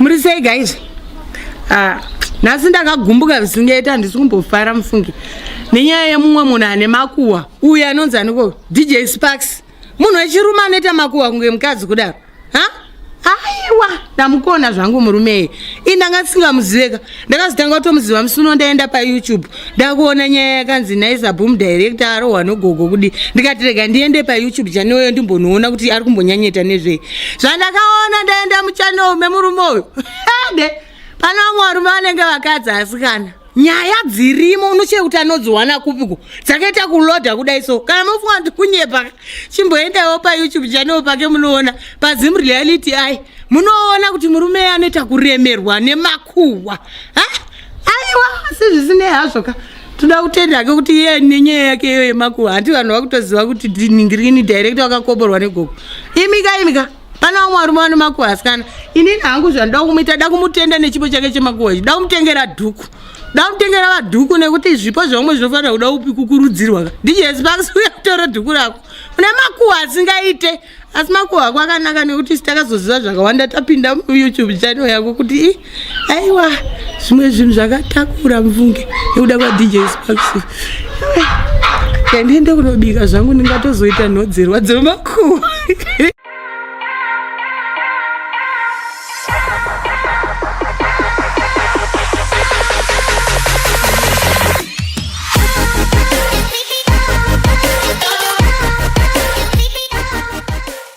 Muri sei guys? Ah, nhasi ndakagumbuka zvisingaita, handisi kumbofara mufungi nenyaya yemumwe munhu ane makuhwa uyu anonzi aniko DJ Sparks, munhu wechirume anoita makuhwa kunge mukadzi kudaro. Ha, aiwa, ndamukona zvangu murume iye. Ii, ndanga ndisingamuziveka, ndakazotanga kutomuziva musi uno. Ndaenda paYouTube, ndakuona nyaya yakanzi Naiza Boom director arohwa nogogo kudi. Ndikati rega ndiende paYouTube channel iyo ndimbonoona kuti ari kumbonyanyeta nezvei. Zvandakaona ndaenda muchannel memurume uyu ade, pane vamwe varume vanenge vakadzi asikana. Nyaya dzirimo unocheye kuti anodziwana kupiko, dzakaita kulodha kudai. So kana mufunga kuti kunyepa, chimboendawo paYouTube channel pake, munoona paZim Reality ai, munoona kuti murume anoita kuremerwa nemakuhwa. Aiwa, asi zvisinei hazvo ka, toda kutenda ke kuti iye nenyaya yake iyo yemakuhwa, handi vanhu vakutoziva kuti ningirini director wakakoborwa negogo. Imika, imika, pane vamwe varume vane makuhwa asikana. Inini hangu zvandoda kumuita, da kumutenda nechipo chake chemakuhwa ichi, da kumutengera dhuku, da kumutengera vadhuku, nekuti zvipo zvamwe zvinofanira kuda upi kukurudzirwa. DJ Sparks, uya kutore dhuku rako, une makuhwa asingaite. Asi makuhwa ako akanaka, nekuti takazoziva zvakawanda tapinda muYouTube channel yako kuti i aiwa, zvimwe zvinhu zvakatakura mufunge nekuda kwaDJ Sparks. Kandiende kunobika zvangu, ndingatozoita nhodzerwa dzemakuhwa.